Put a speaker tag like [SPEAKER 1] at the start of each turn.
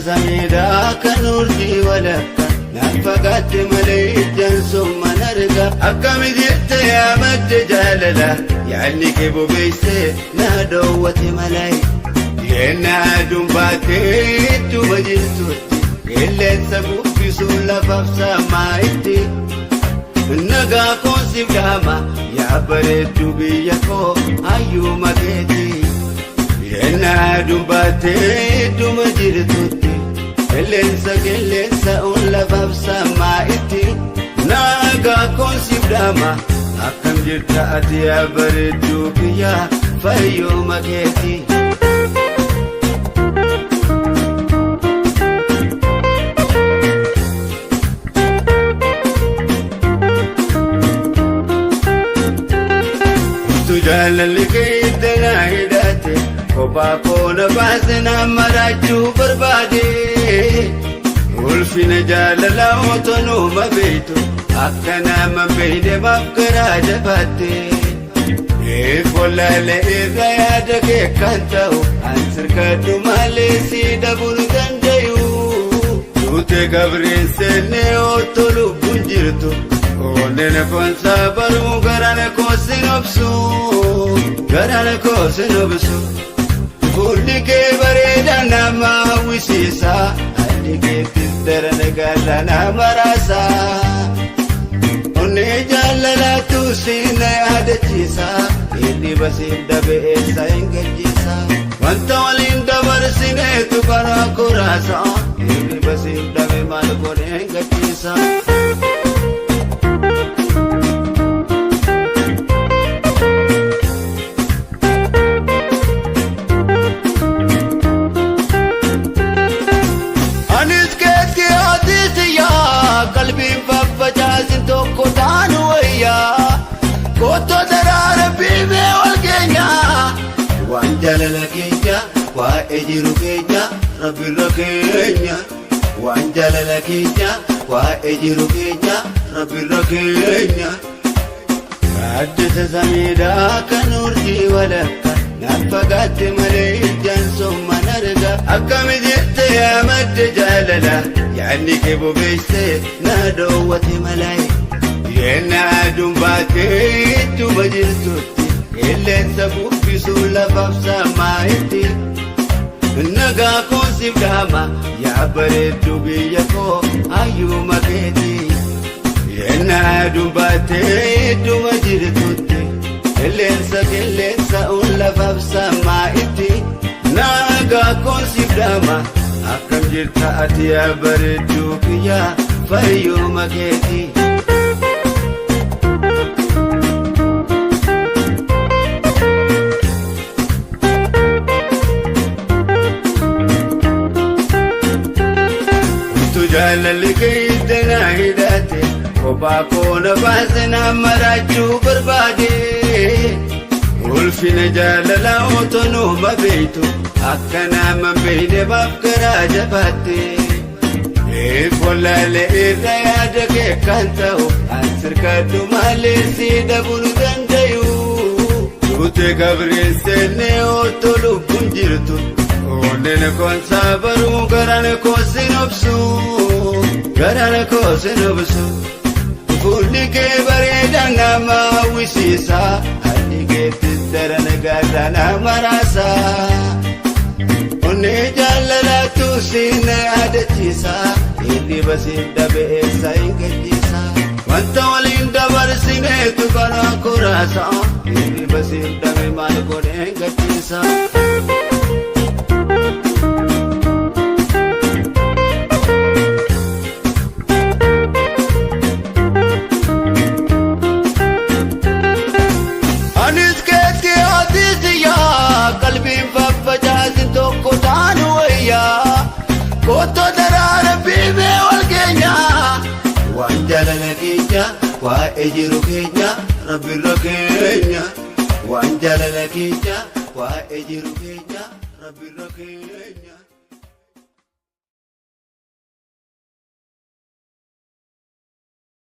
[SPEAKER 1] Samiidhaa kan urjii walakka naan fagaatte malee ijaan somman arga. Akkami jirte yaa madde jaalala, yaadni kee bobeessee na dhoowwate malee. Yennaa aduun baatee ittuma jirtutti, qilleensa bubbisuun lafaaf samaa'itti. Nagaa koon siif dhaama, yaa bareedduu biyya koo, hayyuma keeti. Yennaa aduun baatee ittuma jirtutti, qilleensa qilleensa lafaaf samaa'itti. Nagaa koon siif dhaama, akkam jirta ati yaa bareedduu biyya, fayyuma keeti. Jaalalli keessa na hidhate, kophaa koona baase, na maraachuu barbaade. Ulfina jaalala otoo numa beektu, akka nama beekne maaf garaa jabaatte? Eefolaalee irra yaada kee kan ta'u, an sirkadhu malee si dhabuu nu dandayu. Tuutee gabreen seennee otoo lubbuun jirtu. Onneen koonsaa baruu, garaan koosin obsu, garaan koosin obsu. Fuulli kee bareedaa nama hawwisiisa, haalli keettis daran gaala nama raasa. Onnee jaalalaatu si na yaadachiisa, hirriba siif dhabe eessa hin gajjiisa. Wanta waliin dabarsineetu karaa koraasa, hirriba siif dhabe maal godhee hin gajjiisa. Anis keetti atis yaa, qalbiin faffacaasin, tokko taanu wayyaa. Kotoo daraara biimee wal keenya. Waan jaalala keenya, waa'ee jiru keenya, rabbirra keenya. Waan jaalala keenya, waa'ee jiru keenya, rabbirra keenya. Gaaddisa samiidhaa kan urjii walakka naan fagaatte malee ijaan somman arga. Akkami jirte yaa madde jaalala, yaadni kee bobeessee na dhoowwate malee. Yennaa aduun baatee ittuma jirtutti, qilleensa bubbisuu lafaaf samaa'itti. Nagaa koon siif dhaama, yaa bareedduu biyya koo, hayyuma keeti. Yennaa aduun baatee ittuma jirtutti, qilleensa qilleensa lafaaf samaa'itti. Nagaa koon siif dhaama, akkam jirta ati yaa bareedduu biyya, fayyuma keeti. Utuu jaalalli keessa na hidhate, kophaa koona baase, na maraachuu barbaade. Ulfina jaalala otoo numa beektu, akka nama beekne maaf garaa jabaatte? Eefolaalee irra yaada kee kan ta'u, an sirkadhu malee si dhabuu nu dandayu. Tuutee gabreen seennee otoo lubbuun jirtu. Onneen koonsaa baruu, garaan koosin obsu, garaan koosin obsu. Fuulli kee bareedaa nama hawwisiisa, haalli keettis daran gaala nama raasa. Onnee jaalalaatu si na yaadachiisa, hirriba siif dhabe eessa hin gajjiisa. Wanta waliin dabarsineetu karaa koraasa, hirriba siif dhabe maal godhee hin gajjiisa. Anis keetti atis yaa, qalbiin faffacaasin, tokko taanu wayyaa. Kotoo daraara biimee wal keenya. Waan jaalala keenya, waa'ee jiru keenya, rabbirra keenya. Waan jaalala keenya, waa'ee jiru keenya, rabbirra keenya.